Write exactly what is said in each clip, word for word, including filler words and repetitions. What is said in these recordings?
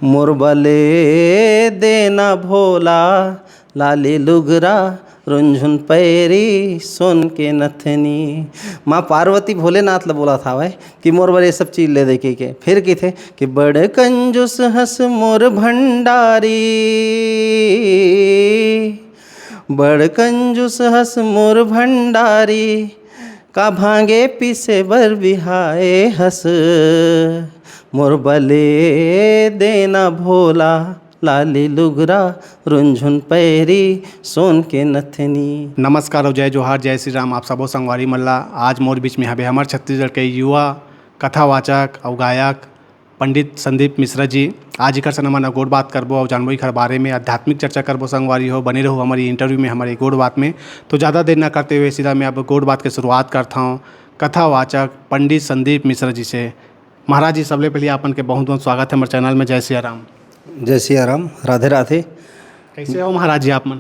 मोर बले देना भोला, लाली लुगरा, रुंझुन पैरी, सोन के नथनी। माँ पार्वती भोलेनाथ ल बोलत हावय कि मोर बर ये सब चीज ले दे के, के। फिर कहिथे कि बड़ कंजूस हस मोर भंडारी, बड़ कंजूस हस मोर भंडारी, का भांगे पीसे बर बिहाए हस, मोर बले देना भोला, लाली लुगरा, रुंझुन पैरी, सोन के नथनी। नमस्कार अउ जय जोहार, जय श्री राम। आप सबो संगवारी मन ला आज मोर बीच में हवे हमर छत्तीसगढ़ के युवा कथावाचक अउ गायक पंडित संदीप मिश्रा जी। आज इकर से हमन गोठ बात करबो अउ जानबो इकर बारे में, आध्यात्मिक चर्चा करबो। संगवारी हो, बने रहू हमर इंटरव्यू में, हमर गोठ बात में। तो ज़्यादा देर ना करते हुए सीधा मैं अब गोठ बात के शुरुआत करता हूँ कथावाचक पंडित संदीप मिश्रा जी से। महाराज जी, सबले पहले आपन के बहुत बहुत स्वागत है हमर चैनल में। जय सिया राम। जय सिया राम, राधे राधे। कैसे हो महाराज जी आप मन?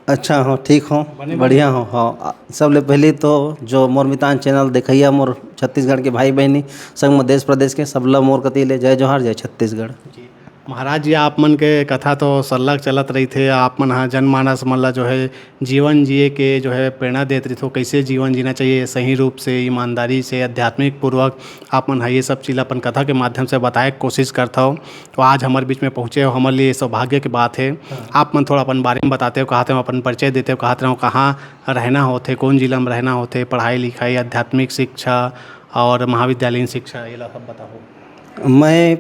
अच्छा हो, ठीक हो, बने बढ़िया हो। हाँ, आ, सबले पहले तो जो मोर मितान चैनल देखइया मोर छत्तीसगढ़ के भाई बहिनी, संग म देश प्रदेश के, सबला मोर कति ले जय जोहार, जय छत्तीसगढ़। जी। महाराज जी, आप मन के कथा तो सरलग चलत रहिथे, आप मन ह जनमानस मन ला जो है जीवन जिए के जो है प्रेरणा देत रहिथो, कैसे जीवन जीना चाहिए सही रूप से, ईमानदारी से, आध्यात्मिक पूर्वक। आप मन ह ये सब चीज ला अपन कथा के माध्यम से बताए के कोशिश करथव। तो आज हमर बीच में पहुँचे हो, हमर लिए सौभाग्य के बात है। हाँ। आप मन थोड़ा अपन बारे में बताते हो, कहते हो अपन परिचय देते हो, कहते हो कहाँ रहना होथे, कौन जिला में रहना होथे, पढ़ाई लिखाई, आध्यात्मिक शिक्षा और महाविद्यालयीन शिक्षा, ये ला सब बताओ। मैं,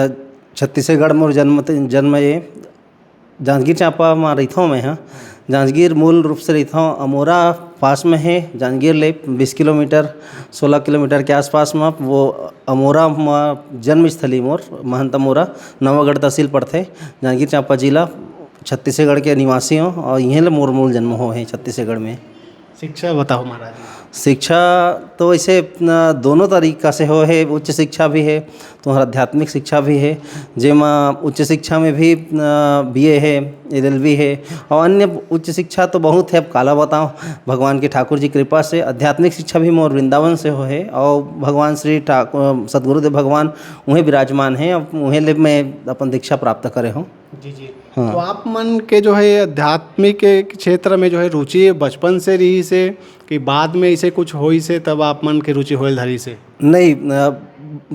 अ, छत्तीसगढ़ मोर जन्म, जन्म ये जांजगीर चांपा म रहिथों मैं ह। जांजगीर मूल रूप से रहिथों, अमोरा पास में है। जांजगीर ले बीस किलोमीटर, सोलह किलोमीटर के आसपास म वो अमोरा म जन्मस्थली मोर, महंत अमोरा, नवागढ़ तहसील पड़थे, जांजगीर चांपा जिला, छत्तीसगढ़ के निवासी हों और इहें ले मोर मूल जन्म हो है छत्तीसगढ़ में। शिक्षा बताओ महाराज। शिक्षा तो वैसे, अ, दोनों तरीका से हो है, उच्च शिक्षा भी है, तुम्हारा आध्यात्मिक शिक्षा भी है, जेमा उच्च शिक्षा में भी, अ, बीए है, एलएलबी है और अन्य उच्च शिक्षा तो बहुत है, अब काला बताओ। भगवान के ठाकुर जी कृपा से आध्यात्मिक शिक्षा भी मोर वृंदावन से हो है और भगवान श्री ठाकुर, सदगुरुदेव भगवान उहें विराजमान है, अब उहें ले मैं अपन दीक्षा प्राप्त करे हूँ। जी, जी। हाँ। तो आप मन के जो है आध्यात्मिक के क्षेत्र में जो है रुचि बचपन से रहिस हे कि बाद में इसे कुछ होइस हे तब आप मन के रुचि होए ल धरिस हे? नहीं, अ,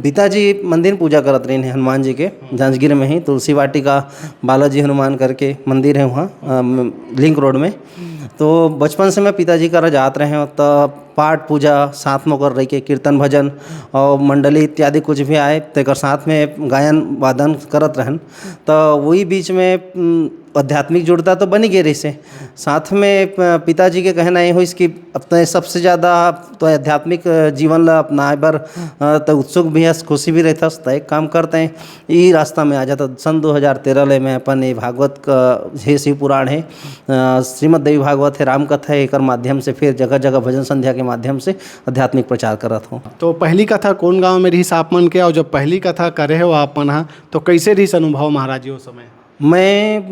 पिताजी मंदिर में पूजा करत रहिन हे हनुमान जी के, हम्म। जांजगीर में ही तुलसी वाटिका बालाजी हनुमान करके मंदिर है वहाँ, अ, म-, लिंक रोड में। हम्म। तो बचपन से मैं पिताजी करा जात रहे हूँ, त पाठ पूजा साथ में ओकर रह के कीर्तन भजन और मंडली इत्यादि कुछ भी आए, तेकर साथ में गायन वादन करत रहन। त वही बीच में, उम, आध्यात्मिक जुड़ता तो बनी गए रहिस हे। साथ में प-, पिताजी के कहना ये होइस कि अब तय सबसे ज़्यादा तो आध्यात्मिक, अ, जीवन ला अपनाए बर, अ, त उत्सुक भी हस, खुशी भी रहथस। त एक काम करते हैं, ई रास्ता में आ जाता। सन दो हज़ार तेरह ले मैं अपन ये भागवत का, हे शिव पुराण है, अ, श्रीमद् देवी भागवत है, राम कथा है, एकर माध्यम से फिर जगह-जगह भजन संध्या के माध्यम से आध्यात्मिक प्रचार करत हूँ। तो पहली कथा कौन गांव में रहिस आप मन के, और जब पहली कथा करे हो आप मन ह, तो कैसे रहिस अनुभव महाराज जी उस समय? मैं, अ,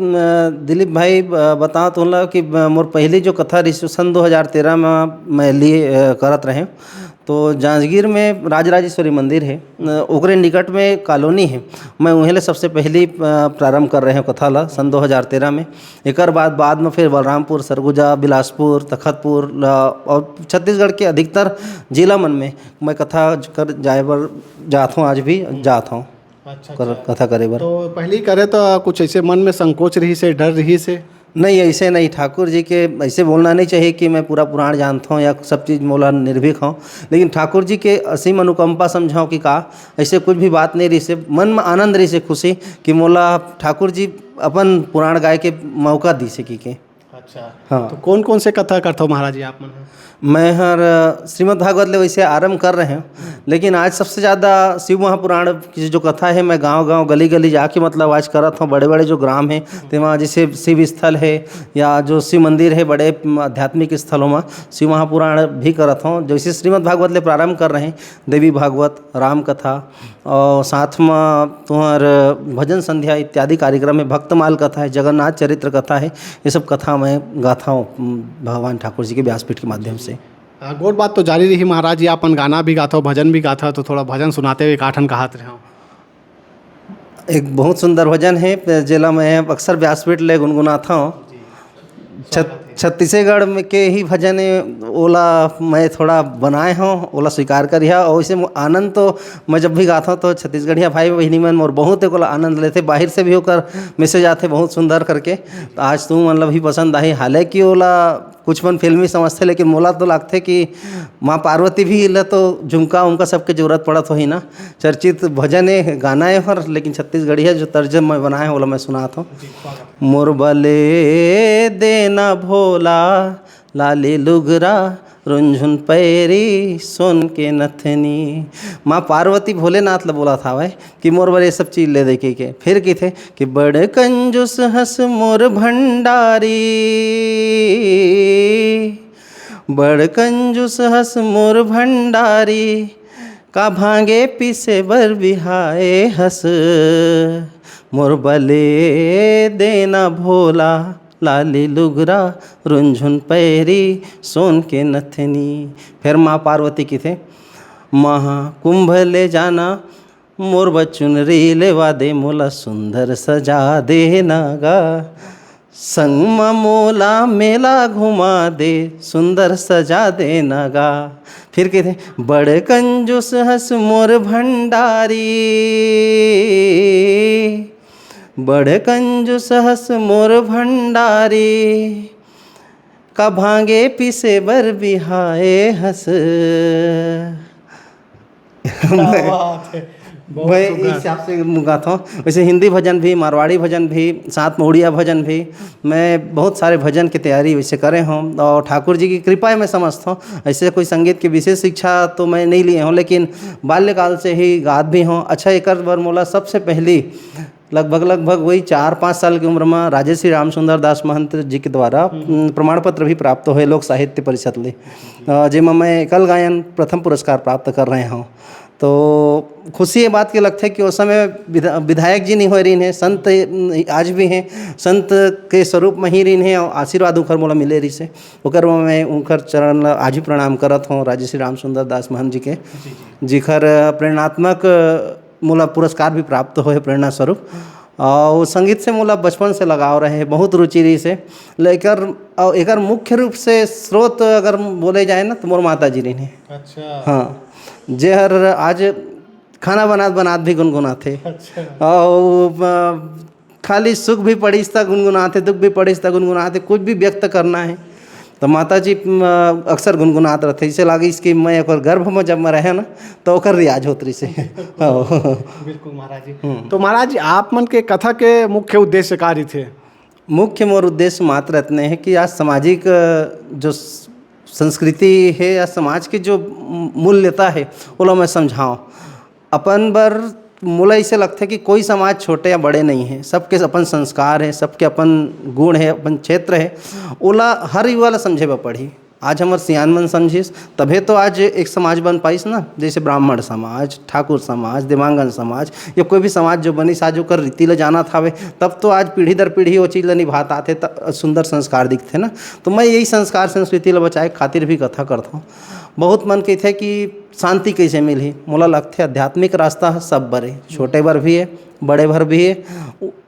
दिलीप भाई, अ, बताओ तो ला कि, अ, मोर पहली जो कथा रहिस सन दो हज़ार तेरह में मैं लिए, अ, करत रहे। तो जांजगीर में राजराजेश्वरी मंदिर है, अ, ओकरे निकट में कॉलोनी है। मैं उहें ले सबसे पहली, अ, प्रारंभ कर रहे हूँ कथा ला सन दो हज़ार तेरह में। एकर बाद, बाद में फिर बलरामपुर, सरगुजा, बिलासपुर, तखतपुर ला और छत्तीसगढ़ के अधिकतर जिला मन में मैं कथा कर जाए बर जात हूँ, आज भी जात हूँ। अच्छा, कर, अच्छा। कथा करे बर। तो पहली करे तो कुछ ऐसे मन में संकोच रहिस हे, डर रहिस हे? नहीं, ऐसे नहीं। ठाकुर जी के ऐसे बोलना नहीं चाहिए कि मैं पूरा पुराण जानता हूँ या सब चीज़ मोला निर्भीक हूँ, लेकिन ठाकुर जी के असीम अनुकंपा समझाओ कि का, ऐसे कुछ भी बात नहीं रहिस हे। मन में आनंद रहिस हे, खुशी कि मोला ठाकुर जी अपन पुराण गाए के मौका दिस हे कि के। अच्छा। हाँ। तो कौन कौन से कथा करथो महाराज जी आप मन ह? मैं हर, अ, श्रीमद् भागवत ले वैसे आरंभ कर रहे हूँ, लेकिन आज सबसे ज़्यादा शिव महापुराण की जो कथा है, मैं गांव-गांव, गली-गली जाके, मतलब, आज करत हूँ। बड़े-बड़े जो ग्राम हैं, तेमा जैसे शिव स्थल है या जो शिव मंदिर है, बड़े, म, आध्यात्मिक स्थलों में शिव महापुराण भी करत हूँ। जैसे श्रीमद् भागवत ले प्रारंभ कर रहे हैं, देवी भागवत, राम कथा, और साथ में तुम्हार भजन संध्या इत्यादि कार्यक्रम है, भक्तमाल कथा है, जगन्नाथ चरित्र कथा है, ये सब कथा मैं गाथा हूँ, उम, भगवान ठाकुर जी के व्यासपीठ के माध्यम से। आ, गोठ बात तो जारी रही महाराज जी, अपन गाना भी गाथा हो, भजन भी गाथा हो, तो थोड़ा भजन सुनाते हुए एक आठन कहात रहे हो। एक बहुत सुंदर भजन हे, जेला मैं अक्सर व्यासपीठ ले गुनगुनाथंव। छत-, छत्तीसगढ़ में के ही भजन हे, ओला मैं थोड़ा बनाए हंव, ओला स्वीकार करिहा। और वइसे मो-, आनंद तो मैं जब भी गाथंव तो छत्तीसगढ़िया भाई बहिनी मन मोर बहुत एक ओला आनंद लेथे, बाहिर से भी ओकर message आथे बहुत सुंदर करके। तो आज तुमन ला भी पसंद आही, हालांकि ओला कुछ मन फिल्मी समझथे, लेकिन मोला तो लगथे कि माँ पार्वती भी ला तो झुमका उमका सबके जरूरत पड़त होही ना। चर्चित भजन ए, गाना ए हर, लेकिन छत्तीसगढ़िया जो तर्ज में बनाए हंव, ओला मैं सुनात हंव। मोर बले देना भोला, लाली लुगरा, रुंझुन पैरी, सोन के नथनी। माँ पार्वती भोलेनाथ ला बोलत हावय कि मोर बर ये सब चीज ले दे के, के। फिर कहिथे कि बड़ कंजूस हस मोर भंडारी, बड़ कंजूस हस मोर भंडारी, का भांगे पीसे बर बिहाए हस। मोर बले देना भोला, लाली लुगरा, रुंझुन पैरी, सोन के नथनी। फिर माँ पार्वती कहिथे, महाकुंभ ले जाना, मोर बर चुनरी लेवा दे, मोला सुंदर सजा देना गा। संग म मोला मेला घुमा दे, सुंदर सजा देना गा। फिर कहिथे, बड़ कंजूस हस मोर भंडारी, बड़ कंजूस हस मोर भंडारी, का भांगे पीसे बर बिहाए हस। क्या बात है। बहुत मैं सुंदर। इस हिसाब से गाता हूँ। वैसे हिंदी भजन भी, मारवाड़ी भजन भी, साथ में उड़िया भजन भी, मैं बहुत सारे भजन की तैयारी वैसे करे हूँ और ठाकुर जी की कृपा है, मैं समझता हूँ। ऐसे कोई संगीत की विशेष शिक्षा तो मैं नहीं लिए हूँ, लेकिन बाल्यकाल से ही गात भी हूँ। अच्छा, एक बार मोला सबसे पहली लगभग, लगभग वही चार पाँच साल की उम्र में राजेश्री रामसुंदर दास महंत जी के द्वारा, हम्म। उम, प्रमाण पत्र भी प्राप्त हुए लोक साहित्य परिषद ले, अ, जेमा मैं एकल गायन प्रथम पुरस्कार प्राप्त कर रहे हूँ। तो खुशी ये बात के लगथे कि उस समय विधा-, विधायक जी नहीं होए रहिन हे, संत, उम, आज भी हैं, संत के स्वरूप में ही रहिन हे और आशीर्वाद उनकर मोला मिले रहिस हे। ओकर मैं उनकर चरण ला आज भी प्रणाम करत हूँ, राजेश्री रामसुंदर दास महंत जी के, जी, जी। जिखर प्रेरणात्मक मोला पुरस्कार भी प्राप्त होए प्रेरणा स्वरूप। और संगीत से मोला बचपन से लगाव रहे, बहुत रुचि रहिस हे। लेकर, और एकर मुख्य रूप से स्रोत अगर बोले जाए ना, तो मोर माता जी रहिन हे। अच्छा। हाँ, जे हर आज खाना बनात बनात भी गुनगुनाथे। अच्छा। और, अ, खाली सुख भी पड़िस त गुनगुनाथे, दुख भी पड़िस त गुनगुनाथे, कुछ भी व्यक्त करना है तो माता जी, म, अक्सर गुनगुनात रहथे। जैसे लागिस कि मैं ओकर गर्भ में जब मैं रहे ना, तो ओकर रियाज होत रहिस हे। हाँ। बिल्कुल महाराज जी। हम्म। तो महाराज जी, आप मन के कथा के मुख्य उद्देश्य का रहिथे? मुख्य मोर उद्देश्य मात्र इतने है कि आज सामाजिक, अ, जो स-, संस्कृति है या समाज के जो म-, मूल्यता है, ओला मैं समझाऊँ। अपन बर मोला ऐसे लगथे कि कोई समाज छोटे या बड़े नहीं है, सबके अपन संस्कार है, सबके अपन गुण है, अपन क्षेत्र है, ओला हर युवा ला समझे बर पड़ही। आज हमर सियान मन समझिस, तभे तो आज एक समाज बन पाइस ना, जैसे ब्राह्मण समाज, ठाकुर समाज, देवांगन समाज, या कोई भी समाज जो बनिस, आज ओकर रीति ला जानत हावे, तब तो आज पीढ़ी दर पीढ़ी वो चीज ला निभात आथे, त सुंदर संस्कार दिखथे ना। तो मैं यही संस्कार संस्कृति ला बचाए खातिर भी कथा करथौं। बहुत मन कहिथे कि शांति कइसे मिलही? मोला लगथे आध्यात्मिक रास्ता ह सब बर हे, छोटे बर भी हे, बड़े बर भी हे।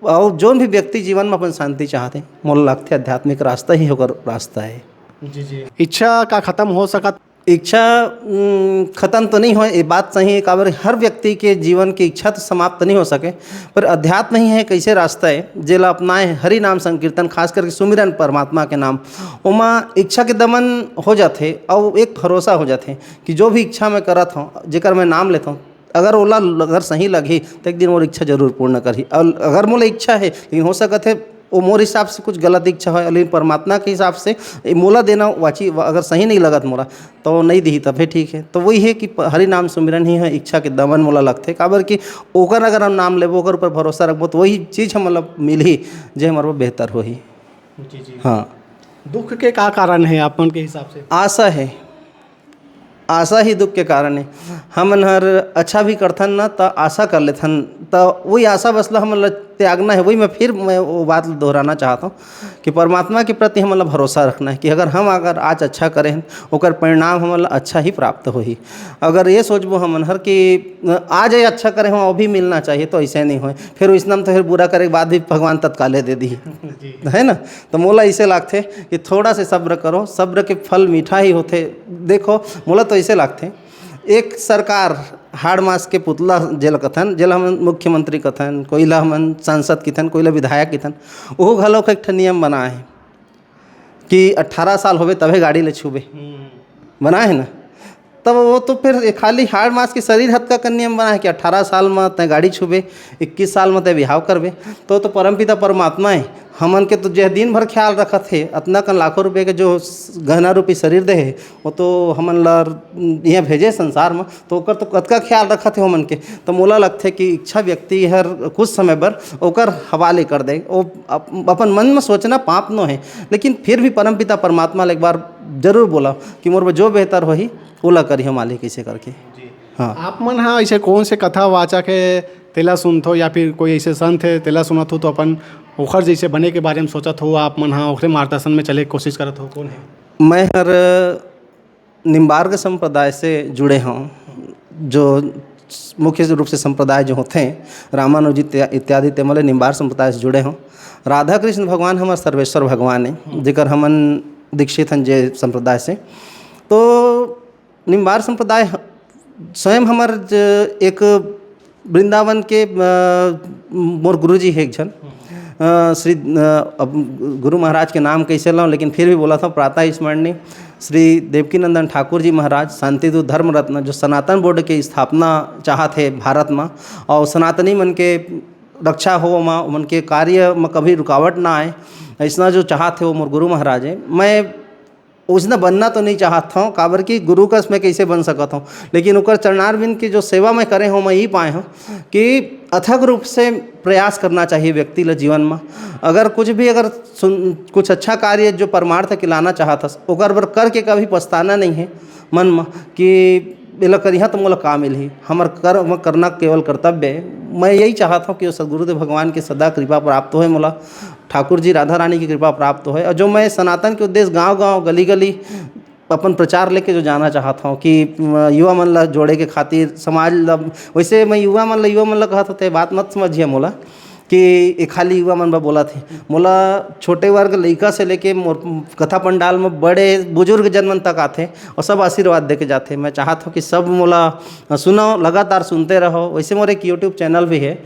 अउ जोन भी व्यक्ति जीवन म अपन शांति चाहथे, मोला लगथे आध्यात्मिक रास्ता ही ओकर रास्ता हे। जी, जी। इच्छा का खत्म हो सकत? इच्छा, उम, खत्म तो नहीं होय, ये बात सही हे, काबर हर व्यक्ति के जीवन की इच्छा तो समाप्त नहीं हो सके, पर अध्यात्म ही हे, कइसे रास्ता हे, जेला अपनाए हरि नाम संकीर्तन, खास करके सुमिरन परमात्मा के नाम, ओमा इच्छा के दमन हो जाथे, अउ एक भरोसा हो जाथे। कि जो भी इच्छा मैं करत हौं, जेकर मैं नाम लेत हौं, अगर ओला, अगर सही लगही, त एक दिन मोर इच्छा जरूर पूर्ण करही। अउ अगर मोला इच्छा हे, लेकिन हो सकत हे, वो मोर हिसाब से कुछ गलत इच्छा होय, लेकिन परमात्मा के हिसाब से, ए, मोला देना वाची, अगर सही नहीं लगत मोला, तो वो नहीं दिही, तभे ठीक हे। तो वही हे कि प-, हरि नाम सुमिरन ही हे, इच्छा के दमन मोला लगथे। काबर कि ओकर अगर हम नाम लेबो, ओकर ऊपर भरोसा रखबो, तो वही चीज हमला मिलही, जे हमर बर बेहतर होही। जी, जी। हाँ। दुख के का कारण हे आप मन के हिसाब से? आशा हे। आशा ही दुख के कारण है। हमन हर अच्छा भी करथन ना, त आशा कर लेथन, त वही आशा बस ला हमन ला त्यागना है। वही मैं फिर मैं वो बात ला दोहराना चाहत हूँ कि परमात्मा के प्रति हमन ला भरोसा रखना है कि अगर हम अगर आज अच्छा करे हन, ओकर परिणाम हमन ला अच्छा ही प्राप्त होही। अगर ये सोचबो हमन हर कि आज ये अच्छा करे हूँ, अभी मिलना चाहिए, तो ऐसे नहीं होए। फिर इसना में तो फिर बुरा करे के बाद भी भगवान तत्काले दे दी, है ना? तो मोला ऐसे लागथे कि थोड़ा से सब्र करो, सब्र के फल मीठा ही होथे। देखो, मोला तो ऐसे लागथे, एक सरकार हाड़ मास के पुतला जेला कथन, जेला हमन मुख्यमंत्री कथन, कोई ला हमन सांसद कथन, कोई ला विधायक कथन, ओहू घलो के एक ठन नियम बनाए हे कि अट्ठारह साल होबे तभे गाड़ी ले छूबे। बनाए हे ना? तब वो तो फिर एक खाली हाड़ मास के शरीर हतका कर नियम बनाए हे कि अट्ठारह साल में तय गाड़ी छूबे, इक्कीस साल में तय बिहाव करबे, तो तो परमपिता परमात्मा है। हमन के तो जे दिन भर ख्याल रखत हे, अतना कन लाखों रुपये के जो गहना रूपी शरीर दे हे, वो तो हमन ला यहाँ भेजे संसार में, तो ओकर तो कतका ख्याल रखत हे हमन के। तो मोला लगथे कि इच्छा व्यक्ति हर कुछ समय बर ओकर हवाले कर दे। वो अप-, अपन मन में सोचना पाप नो है, लेकिन फिर भी परमपिता परमात्मा ले एक बार जरूर बोला कि मोर बर जो बेहतर होही, ओला करिहा मालिक, ऐसे करके। हाँ। आप मन हा ऐसे कौन से कथा वाचक है, तेला सुनथो, या फिर कोई ऐसे संत है, तेला सुनत हो, तो अपन ओखर जैसे बने के बारे में सोचत हो, आप मन हा ओखरे मार्गदर्शन में चले के कोशिश करत हो, कौन है? मैं हर निम्बार्क संप्रदाय से जुड़े हूँ, जो मुख्य रूप से संप्रदाय जो होते हैं, रामानुज इत्या-, इत्यादि, ते मन ले निम्बार्क संप्रदाय से जुड़े हूँ। राधा कृष्ण भगवान हमारे सर्वेश्वर भगवान है, जेकर हमन दीक्षित हन जे संप्रदाय से। तो निम्बार्क संप्रदाय ह-, स्वयं हमर ज-, एक वृंदावन के, अ, मोर गुरुजी हे एक झन, अ, श्री, अ, अब गुरु महाराज के नाम कैसे लाऊं, लेकिन फिर भी बोला था, प्रातः स्मरणीय श्री देवकीनंदन ठाकुर जी महाराज, शांतिदूत धर्म रत्न, जो सनातन बोर्ड के स्थापना चाहत हे भारत में, और सनातनी मन के रक्षा हो, ओमा, ओमन के कार्य में कभी रुकावट ना आए, ऐसना जो चाहत हे, वो मोर गुरु महाराज है। मैं उसने बनना तो नहीं चाहत हूँ, काबर कि गुरु कस मैं कैसे बन सकत हूँ, लेकिन ओकर चरणारविंद की जो सेवा मैं करे हूँ, मैं ई पाए हूँ कि अथक रूप से प्रयास करना चाहिए व्यक्ति ल जीवन में। अगर कुछ भी, अगर सुन, कुछ अच्छा कार्य जो परमार्थ के लाना चाहत हस, ओकर बर करके कभी पछताना नहीं है मन में कि एला करिहा तो मोला का मिलही। हमर कर्म करना केवल कर्तव्य है। मैं यही चाहत हूँ कि वो सदगुरुदेव भगवान की सदा कृपा प्राप्त होए मोला, ठाकुर जी राधा रानी की कृपा प्राप्त होए, और जो मैं सनातन के उद्देश्य गांव-गांव, गली-गली अपन प्रचार लेके जो जाना चाहत हूँ कि, अ, युवा मन ला जोड़े के खातिर समाज ला, वैसे मैं युवा मन ला, युवा मन ला कहत होते, बात मत समझिए मोला कि ये खाली युवा मन बर बोलत हे। मोला छोटे वर्ग लइका से लेके मोर कथा पंडाल में बड़े बुजुर्ग जन मन तक आथे और सब आशीर्वाद दे के जाथे। मैं चाहत हूँ कि सब मोला सुनो, लगातार सुनते रहो। वैसे मोर एक YouTube चैनल भी है,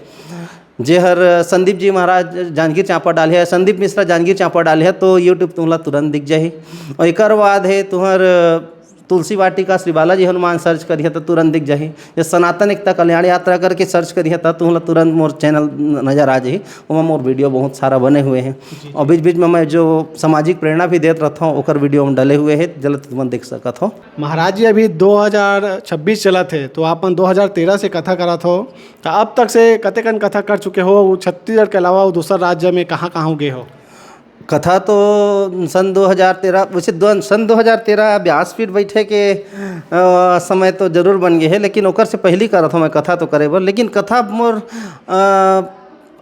जे हर संदीप जी महाराज जांजगीर चांपा डाले हे, संदीप मिश्रा जांजगीर चांपा डाले हे, तो YouTube तुमला तुरंत दिख जाही। और एकर बाद है तुहर तुलसी वाटिका श्री बालाजी हनुमान सर्च करिहे तो तुरंत दिख जाही। ये सनातन एकता कल्याण यात्रा करके सर्च करिहे तो तुमला तुरंत मोर चैनल नजर आ जाही। ओमा मोर वीडियो बहुत सारा बने हुए हैं। और बीच बीच में मैं जो सामाजिक प्रेरणा भी देत रहता हूँ, ओकर वीडियो में डले हुए हैं, जल्द तुमन देख सकत हो। महाराज जी, अभी दो हज़ार छब्बीस चलत हे, तो आप मन दो हज़ार तेरह से कथा करत हो, तो अब तक से कतेकन कथा कर चुके हो? वो छत्तीसगढ़ के अलावा वो दूसरा राज्य में कहाँ कहाँ गए हो? कथा तो सन दो हज़ार तेरह, वैसे दो, सन दो हज़ार तेरह व्यासपीठ बैठे के, अ, समय तो जरूर बन गए है, लेकिन ओकर से पहली करत हूँ मैं कथा तो करे बर, लेकिन कथा मोर, अ,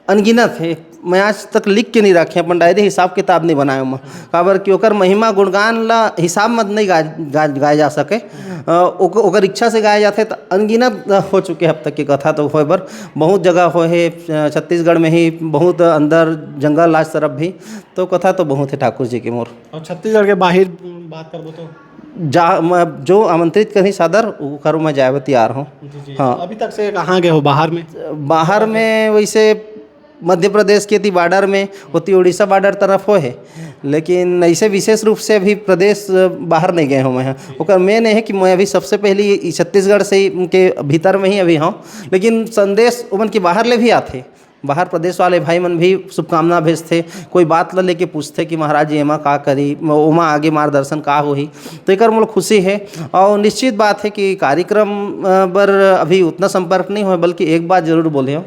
अनगिनत है। मैं आज तक लिख के नहीं रखे, अपन डायरी हिसाब किताब नहीं बनाए मैं, काबर कि ओकर महिमा गुणगान ला हिसाब मत नहीं गाय, गाय, गाय जा सके। अ, ओक-, ओकर इच्छा से गाए जाथे, तो अनगिनत हो चुके अब तक के कथा तो होए बर बहुत जगह होए हे, अ, छत्तीसगढ़ में ही बहुत अंदर जंगल आज तरफ भी, तो कथा तो बहुत है ठाकुर जी के मोर। और छत्तीसगढ़ के बाहर बात करबो तो? जा, मैं जो आमंत्रित कहीं सादर, ओकर मैं जाए बर तैयार हूँ। जी, जी। हाँ। अभी तक से कहाँ गए हो बाहर में? बाहर में वैसे मध्य प्रदेश के ती बॉर्डर में, ओती उड़ीसा बॉर्डर तरफ हो है, लेकिन ऐसे विशेष रूप से अभी प्रदेश बाहर नहीं गए हूँ मैं। ओकर मेन ये है कि मैं अभी सबसे पहले ई छत्तीसगढ़ से ही उनके भीतर में ही अभी हूँ, लेकिन संदेश उमन के बाहर ले भी आथे। बाहर प्रदेश वाले भाई मन भी शुभकामना भेजथे, कोई बात ला लेके पूछथे कि महाराज जी एमा का करी, ओमा आगे मार्गदर्शन का होही, तो एकर मोला खुशी है। और निश्चित बात है कि कार्यक्रम, अ, बर अभी उतना संपर्क नहीं होए, बल्कि एक बात जरूर बोले हूँ,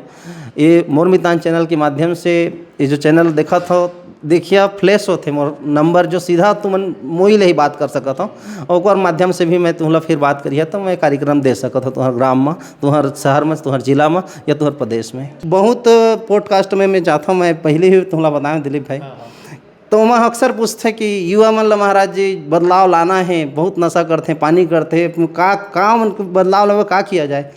ये मोर मितान चैनल के माध्यम से, ये जो चैनल देखत हो, देखिए, फ्लैश होथे मोर नंबर, जो सीधा तुमन मोई ले ही बात कर सकत हो, ओकर माध्यम से भी मैं तुमला फिर बात करिया, तो मैं कार्यक्रम दे सकत हो तुहर ग्राम में, तुहर शहर में, तुहर जिला में या तुहर प्रदेश में। बहुत पॉडकास्ट में मैं जाता हूँ, मैं पहले ही तुमला बताया दिलीप भाई, तो वहाँ अक्सर पूछते कि युवा मन ला महाराज जी बदलाव लाना है, बहुत नशा करते, पानी करते, का का उनको बदलाव लावे, का किया जाए?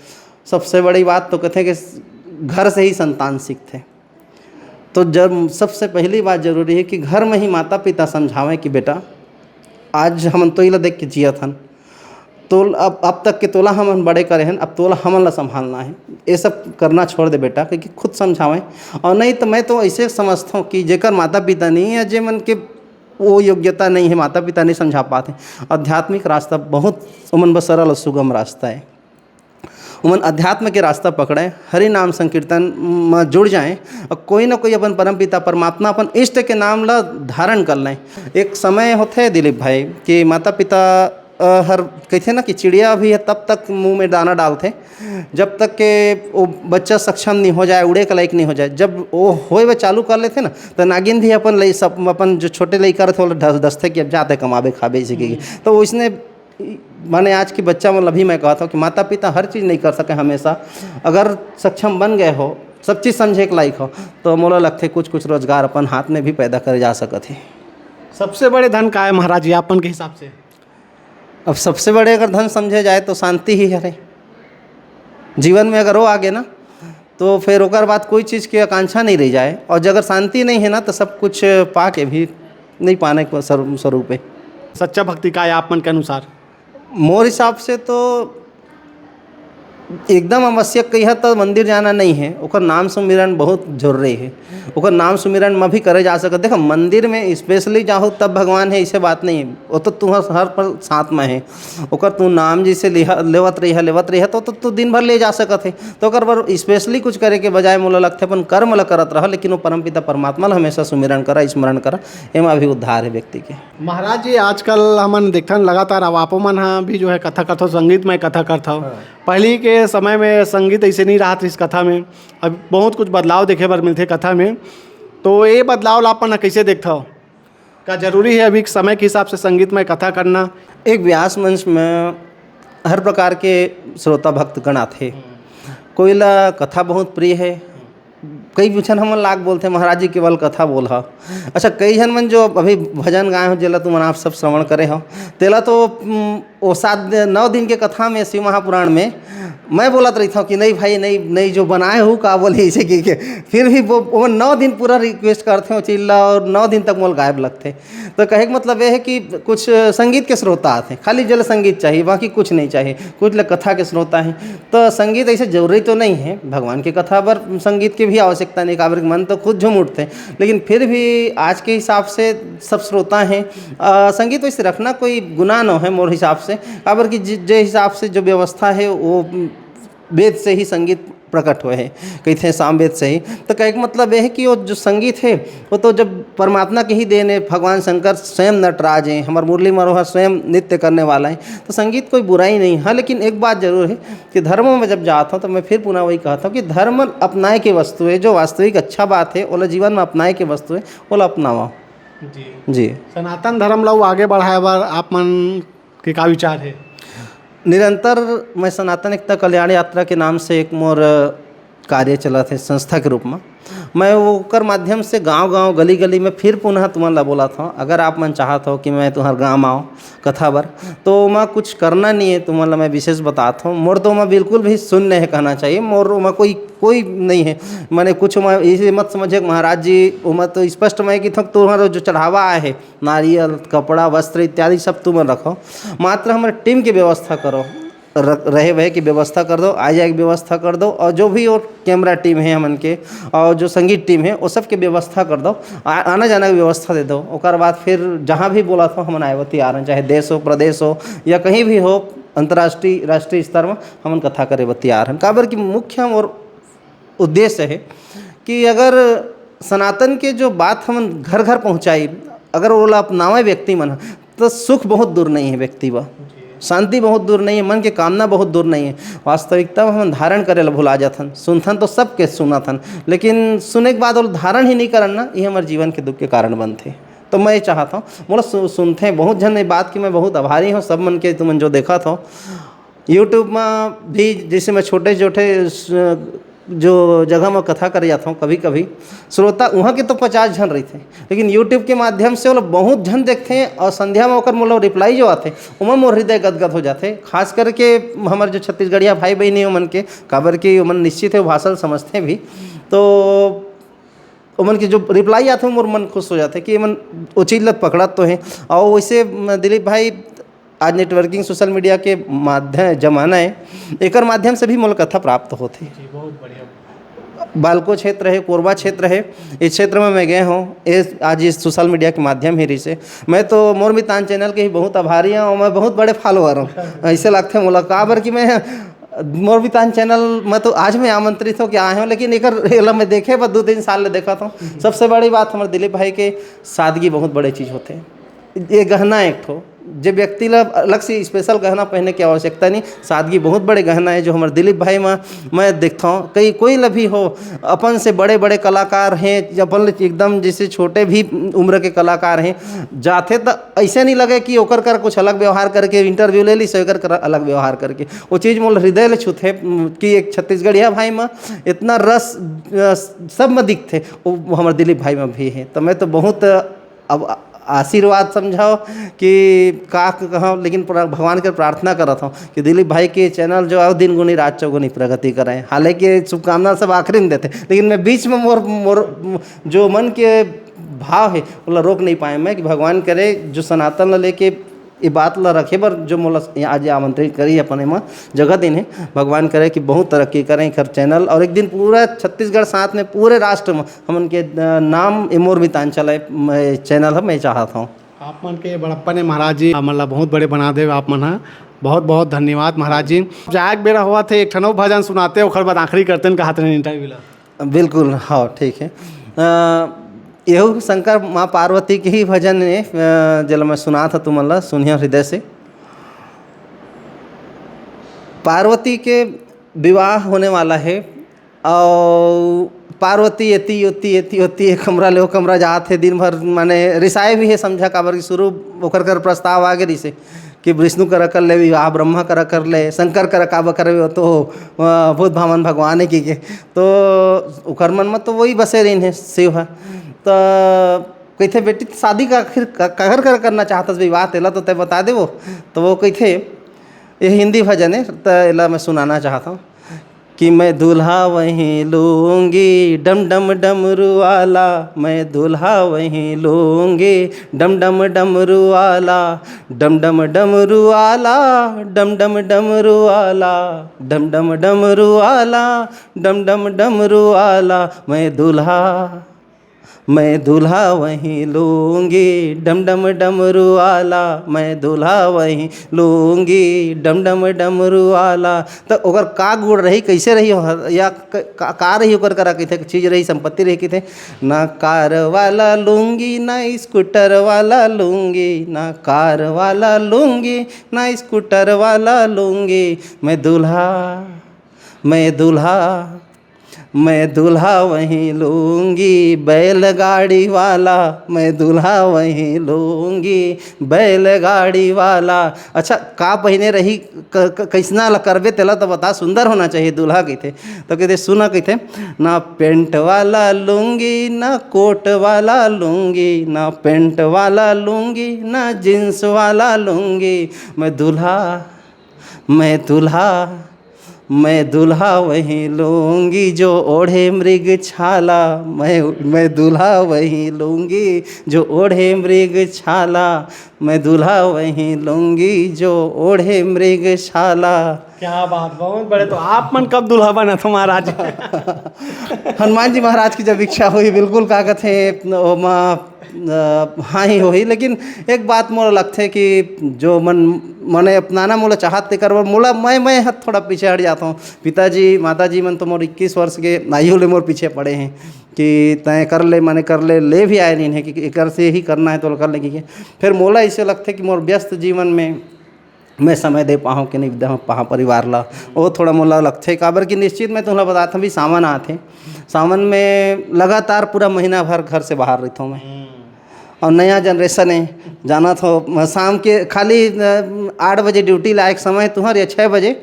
सबसे बड़ी बात तो कहते हैं कि घर से ही संतान सीखते। तो जब सबसे पहली बात जरूरी है कि घर में ही माता पिता समझावें कि बेटा, आज हमन तो इला देख के जियत हन, तो अब अब तक के तोला हमन बड़े करे हन, अब तोला हमन ला संभालना है, ये सब करना छोड़ दे बेटा, क्योंकि खुद समझावें। और नहीं तो मैं तो ऐसे समझता हूँ कि जेकर माता पिता नहीं है, जे मन के वो योग्यता नहीं है, माता पिता नहीं समझा पाते, आध्यात्मिक रास्ता बहुत उमन बर सरल और सुगम रास्ता है। उमन अध्यात्म के रास्ता पकड़ें, हरि नाम संकीर्तन म जुड़ जाएं और कोई ना कोई अपन परम पिता परमात्मा, अपन इष्ट के नाम ला धारण कर लें। एक समय होथे दिलीप भाई कि माता पिता अ, हर कहथे ना कि चिड़िया भी है तब तक मुंह में दाना डालथे, जब तक के वो बच्चा सक्षम नहीं हो जाए, उड़े के लायक नहीं हो जाए। जब वो होए बर चालू कर लेथे ना, तो नागिन भी अपन लइ-, सब अपन जो छोटे लइका रहथे ओला डस-, डसथे कि अब जाते कमाबे खाबे इसी के। तो उसने माने आज के बच्चा मन ल भी मैं कहत हूँ कि माता पिता हर चीज़ नहीं कर सके हमेशा। अगर सक्षम बन गए हो, सब चीज़ समझे के लायक हो, तो मोला लगथे कुछ कुछ रोजगार अपन हाथ में भी पैदा करे जा सकत है। सबसे बड़े धन का है महाराज जी आपन के हिसाब से? अब सबसे बड़े अगर धन समझे जाए तो शांति ही हरे। जीवन में अगर वो आ गे ना, तो फिर ओकर बाद कोई चीज़ की आकांक्षा नहीं रह जाए, और अगर शांति नहीं है ना, तो सब कुछ पा के भी नहीं पाने को स्वरू-, स्वरूप है। सच्चा भक्ति का है आप मन के अनुसार? मोर हिसाब से तो एकदम आवश्यक कहिया तो मंदिर जाना नहीं है, ओकर नाम सुमिरन बहुत जरूरी है। ओकर नाम सुमिरन में भी करे जा सकत। देखो, मंदिर में स्पेशली जाहो तब भगवान है, ऐसे बात नहीं है। वो तो तुम्हार हर पल साथ में है। ओकर तू नाम जैसे लिहा, लेवत रहिहा, लेवत रहिहा, तो, तो तू दिन भर ले जा सकत है। तो ओकर बर स्पेशली कुछ करे के बजाय मोला लगथे अपन कर्म ला करत रह, लेकिन वो परमपिता परमात्मा ला हमेशा सुमिरन करा, स्मरण करा, एमा भी उद्धार है व्यक्ति के। महाराज जी, आजकल हमन देखथन लगातार, अब आपो मन ह भी जो है कथा करथव, संगीत में कथा करथव। हाँ। पहली के समय में संगीत ऐसे नहीं रहत रहिस कथा में, अब बहुत कुछ बदलाव देखे बर मिलथे कथा में, तो ये बदलाव ला अपन ह कैसे देखथव? का जरूरी है अभी समय के हिसाब से संगीत में कथा करना? एक व्यास मंच में हर प्रकार के श्रोता भक्तगण आथे। कोई ला कथा बहुत प्रिय है, कई झन हमन लाग बोलथे, "महाराज जी केवल कथा बोल ह।" अच्छा, कई झन मन जो अभी भजन गाए हो, जेला तुमन आप सब श्रवण करे हो, तेला तो, उम, ओ सात दि-, नौ दिन के कथा में, शिव महापुराण में, मैं बोलत रहिथव कि "नहीं भाई, नहीं, नहीं, जो बनाए हो, का बोले इसे?" कि, कि फिर भी वो, वो नौ दिन पूरा रिक्वेस्ट करथे वो चीज ला, और नौ दिन तक मोल गायब लगथे। तो कहे के मतलब ये है कि कुछ संगीत के श्रोता आथे, खाली जेला संगीत चाहिए, बाकी कुछ नहीं चाहिए। कुछ लोग कथा के श्रोता हैं, तो संगीत ऐसे जरूरी तो नहीं है। भगवान के कथा बर संगीत के भी आवश्यकता नहीं, काबर कि मन तो खुद झूम उठथे। लेकिन फिर भी आज के हिसाब से सब श्रोता हैं। अ, संगीत वैसे रखना कोई गुनाह न है मोर हिसाब से, काबर कि जि-, जे हिसाब से जो व्यवस्था है, वो वेद से ही संगीत प्रकट हुए है, कहिथे सामवेद से ही। तो कहे के मतलब ये है कि वो जो संगीत है, वो तो जब परमात्मा के ही देन है, भगवान शंकर स्वयं नटराज हैं, हमारे मुरली मनोहर स्वयं नृत्य करने वाला है, तो संगीत कोई बुराई नहीं है। हाँ, लेकिन एक बात जरूर है कि धर्म में जब जाता हूँ, तो मैं फिर पुनः वही कहता हूँ कि धर्म अपनाए के वस्तु है, जो वास्तविक अच्छा बात है, ओला जीवन में अपनाए के वस्तु है, ओला अपनावा। जी। जी। सनातन धर्म ला आगे बढ़ाए बर आप मन के का विचार है? निरंतर मैं सनातन एकता कल्याण यात्रा के नाम से एक मोर कार्य चलत है संस्था के रूप में। मैं ओकर माध्यम से गांव-गांव, गली-गली में फिर पुनः तुमन ला बोलत हौं, अगर आप मन चाहत हो कि मैं तुहर गांव आऊं कथा बर, तो ओमा कुछ करना नहीं है, तुमन ला मैं विशेष बतात हौं। मोर तो ओमा बिल्कुल भी शून्य है कहना चाहिए, मोर ओमा कोई, कोई नहीं है। माने कुछ ओमा इसे मत समझे कि महाराज जी, ओमा तो स्पष्ट मैं कि तुहर जो चढ़ावा आए है, नारियल, कपड़ा, वस्त्र इत्यादि सब तुमन रखो, मात्र हमर टीम के व्यवस्था करो, र-, रहे वहे के व्यवस्था कर दो, आए जाए के व्यवस्था कर दो, और जो भी वो कैमरा टीम है हमन के, और जो संगीत टीम है, वो सब के व्यवस्था कर दो, आ-, आना जाना के व्यवस्था दे दो। ओकर बाद फिर जहाँ भी बोला था हमन आए बर तैयार हैं, चाहे देश हो, प्रदेश हो, या कहीं भी हो, अंतर्राष्ट्रीय, राष्ट्रीय स्तर में हमन कथा करे बर तैयार हैं। काबर कि मुख्य और उद्देश्य है कि अगर सनातन के जो बात हमन घर घर पहुँचाई, अगर ओला अपनावे व्यक्ति मन ह, तो सुख बहुत दूर नहीं है व्यक्ति बर। शांति बहुत दूर नहीं है, मन के कामना बहुत दूर नहीं है। वास्तविकता में हमन धारण करे ला भुला जाथन। सुनथन तो सबके सुनथन, लेकिन सुने के बाद वो धारण ही नहीं करन ना, ये हमर जीवन के दुख के कारण बनथे। तो मैं ये चाहत हूँ, मोला सु-, सुनथे बहुत झन, ये बात के मैं बहुत आभारी हूँ सब मन के, तुमन जो देखत हो। YouTube में भी जैसे मैं छोटे छोटे स-, जो जगह में कथा करे जाता हूँ, कभी कभी श्रोता वहाँ के तो पचास झन रहिथे, लेकिन YouTube के माध्यम से वो लोग बहुत झन देखते हैं और संध्या में ओकर मोला रिप्लाई जो आते, ओमा मोर हृदय गदगद हो जाते। खास करके हमारे जो छत्तीसगढ़िया भाई बहन है, ओमन के, काबर कि ओमन निश्चित है भाषा ल समझते भी, तो ओमन के जो रिप्लाई आते, मोर मन खुश हो जाते कि एमन ओ चीज ल पकड़त तो हैं। और वैसे म, दिलीप भाई, आज नेटवर्किंग, सोशल मीडिया के माध्यम, जमाना है, एकर माध्यम से भी मोला कथा प्राप्त होथे। जी, बहुत बढ़िया। बालको क्षेत्र है, कोरबा क्षेत्र है, इस क्षेत्र में मैं गए हूँ, ये आज इस सोशल मीडिया के माध्यम ही रही से। मैं तो मोर मितान चैनल के ही बहुत आभारी हूँ और मैं बहुत बड़े फॉलोअर हूँ। ऐसे लगते मोला, काबर कि मैं मोर मितान चैनल में तो आज मैं आमंत्रित हो के आए हूँ, लेकिन एकर एला मैं देखे बर दो तीन साल ले देखत हूँ। सबसे बड़ी बात हमारे दिलीप भाई के सादगी बहुत बड़े चीज़ होते हैं। ये गहना एक ठो, जे व्यक्ति ला अलग से स्पेशल गहना पहने की आवश्यकता नहीं, सादगी बहुत बड़े गहना है, जो हमारे दिलीप भाई में मैं देखता हूँ। कई कोई ला भी हो, अपन से बड़े बड़े कलाकार हैं, अपन ले एकदम जैसे छोटे भी उम्र के कलाकार हैं, जाते तो ऐसे नहीं लगे कि ओकर कर कुछ अलग व्यवहार करके इंटरव्यू ले ली, सो एकर कर अलग व्यवहार करके। वो चीज़ मोर हृदय ले छूथे, उम, कि एक छत्तीसगढ़िया भाई में इतना रस, अ, सब में दिखथे, वो हमारे दिलीप भाई में भी है। तो मैं तो बहुत अब आशीर्वाद समझाओ कि का कहो, लेकिन प्रा-, भगवान के प्रार्थना करत हूँ कि दिलीप भाई के चैनल जो है दिन गुनी रात चौगुनी प्रगति करें। हालांकि शुभकामना सब आखिरी में देते, लेकिन मैं बीच में मोर, मोर जो मन के भाव है, ओला रोक नहीं पाए मैं कि भगवान करे जो सनातन ला लेके ये बात ला रखे बर जो मोला आज आमंत्रित करी अपन एमा जगह दिन है। भगवान करे कि बहुत तरक्की करें एकर चैनल, और एक दिन पूरा छत्तीसगढ़ साथ में पूरे राष्ट्र में हमन के, अ, नाम ए मोर मितान चले, मैं चैनल है, मैं चाहत हूँ। आप मन के बड़प्पन है महाराज जी, हमन ला बहुत बड़े बना देव आप मन ह। बहुत बहुत धन्यवाद महाराज जी। जाए के बेरा होवत हे, एक ठन अउ भजन सुनाते, ओकर बाद आखिरी करते हैं, कहत रहे इंटरव्यू ला। बिल्कुल, हाँ, ठीक है। अ, यहू शंकर माँ पार्वती के ही भजन है, अ, जेला मैं सुनात हूँ तुमन ला, सुनिया हृदय से। पार्वती के विवाह होने वाला है, अउ पार्वती एती ओती, एती ओती, एक कमरा ले ओ कमरा जात हे, दिन भर माने रिसाए भी है, समझा, काबर कि शुरू ओकर कर प्रस्ताव आगे रहिसे कि विष्णु करा कर ले विवाह, ब्रह्मा करा कर ले, शंकर करा काबर करबे, वो तो, अ, भूत भावन भगवान है कि के। तो ओकर मन में तो वही बसे रहिन है शिव ह। तो कहिथे, "बेटी, शादी का आखिर क-, काकर कर करना चाहत हस विवाह, तेला तो तय बता देवो।" तो वो कहिथे, ये हिंदी भजन है, तो एला मैं सुनाना चाहता हूँ कि मैं दूल्हा वहीं लूंगी, डम डम डमरू वाला, मैं दूल्हा वहीं लूंगी, डम डम डमरू वाला, डम डम डमरू वाला, डम डम डमरू वाला, डम डम डमरू वाला, डम डम डमरू वाला, मैं दूल्हा, मैं दूल्हा वहीं लूंगी, डम डम डमरू वाला, मैं दूल्हा वहीं लूंगी, डम डम डमरू वाला। तो ओकर का गुण रही, कैसे रही, या क-, का, का रही ओकर करा, कथे चीज रही, संपत्ति रही, कथे, "ना कार वाला लूंगी, ना स्कूटर वाला लूंगी, ना कार वाला लूंगी, ना स्कूटर वाला लूंगी, मैं दूल्हा, मैं दूल्हा, मैं दूल्हा वहीं लूंगी, बैलगाड़ी वाला, मैं दूल्हा वहीं लूंगी, बैलगाड़ी वाला।" अच्छा, का पहिने रही, क-, क-, कैसना ला करबे, तेला तो बता, सुंदर होना चाहिए दूल्हा, कहिथे। तो कहिथे, सुना, कहिथे, "ना पेंट वाला लूंगी, ना कोट वाला लूंगी, ना पेंट वाला लूंगी, ना जींस वाला लूंगी, मैं दूल्हा, मैं दूल्हा, मैं दूल्हा वहीं लूंगी जो ओढ़े मृग छाला, मैं, मैं दूल्हा वहीं लूंगी जो ओढ़े मृग छाला, मैं दूल्हा वहीं लूंगी जो ओढ़े मृग छाला।" क्या बात, बहुत बड़े। तो आप मन कब दूल्हा बनत हो महाराज? हनुमान जी महाराज की जब इच्छा हुई, बिल्कुल, का कथे, ओमा अ, हाँ ही होही, लेकिन एक बात मोला लगथे कि जो मन, मने अपनाना मोला चाहत तेकर बर मोला, मैं, मैं ह थोड़ा पीछे हट जाता हूँ। पिताजी, माताजी मन तो मोर इक्कीस वर्ष के आयु ले मोर पीछे पड़े हैं कि तय कर ले, मने कर ले, ले भी आए नहीं है कि एकर से ही करना है तो कर ले, कि फिर मोला ऐसे लगथे कि मोर व्यस्त जीवन में मैं समय दे पाहूँ कि नहीं दे पाहूँ परिवार ला, वो थोड़ा मोला लगथे। काबर कि निश्चित मैं तुमला बतात हूँ, अभी सावन आथे, सावन में लगातार पूरा महीना भर घर से बाहर रहता हूँ मैं। और नया जनरेशन है, जाना तो शाम के खाली अ, आठ बजे ड्यूटी लायक समय तुम्हारे या छः बजे,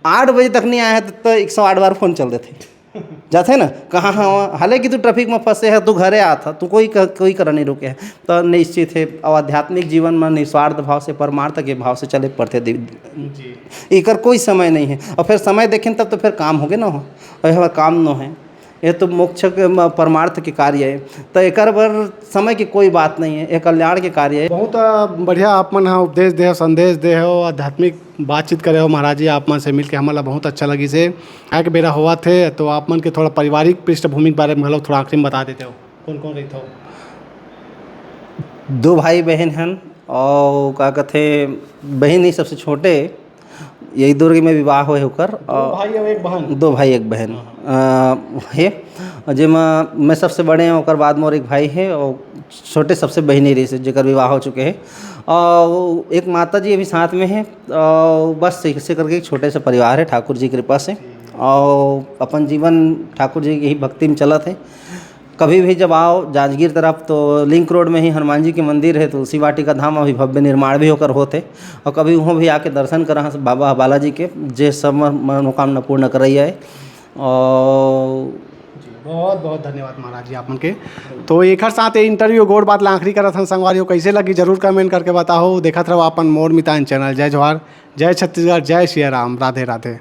आठ बजे तक नहीं आया है तो, तो एक सौ आठ बार फ़ोन चल देते जाथे ना, कहाँ हवा, हालांकि तू ट्रैफिक में फंसे है, तू घरे आत ह, तू कोई क-, कोई करा नहीं रुके है। तो निश्चित है, अब आध्यात्मिक जीवन में निस्वार्थ भाव से, परमार्थ के भाव से चले पड़थे दे-, जी। एकर कोई समय नहीं है। और फिर समय देखें तब तो फिर काम होगे ना हो, और यह काम न है, ये तो मोक्ष के म-, परमार्थ के कार्य है। तो एकर बर समय की कोई बात नहीं है, ये कल्याण के कार्य है। बहुत, अ, बढ़िया आप मन ह उपदेश दे हो, संदेश दे हो, आध्यात्मिक बातचीत करे हो महाराज जी, आप मन से मिलके हमन ला बहुत अच्छा लगिस हे। आए के बेरा होवत हे, तो आप मन के थोड़ा पारिवारिक पृष्ठभूमि के बारे में घलो थोड़ा आखिरी में बता देते हो, कौन कौन रहिथो? दो भाई बहन हन, और का कहते, बहन ही सबसे छोटे, यही दुर्ग में विवाह होए ओकर। दो और भाई और एक बहन? दो भाई एक बहन। हाँ। अ, हे, जेमा मैं सबसे बड़े हूँ, ओकर बाद मोर एक भाई है और छोटे सबसे बहिनी रहिस हे, जेकर विवाह हो चुके हे। और एक माता जी अभी साथ में है। और बस ऐसे करके एक छोटे से परिवार है ठाकुर जी की कृपा से। और अपन जीवन ठाकुर जी की ही भक्ति में चलत है। कभी भी जब आओ जांजगीर तरफ, तो लिंक रोड में ही हनुमान जी के मंदिर है, तुलसी वाटिका धाम, अभी भव्य निर्माण भी होकर होत है। और कभी वहाँ भी आके दर्शन करा बाबा बालाजी के, जे सब मन-, मनोकामना पूर्ण करैया है। और जी, बहुत बहुत धन्यवाद महाराज जी आप मन के। तो एकर साथ ये इंटरव्यू गोठ बात ला आखिरी करत हन संगवारी हो, कैसे लगी जरूर कमेंट करके बताओ। देखत रहो अपन मोर मितान चैनल। जय जोहार, जय छत्तीसगढ़, जय सिया राम, राधे राधे।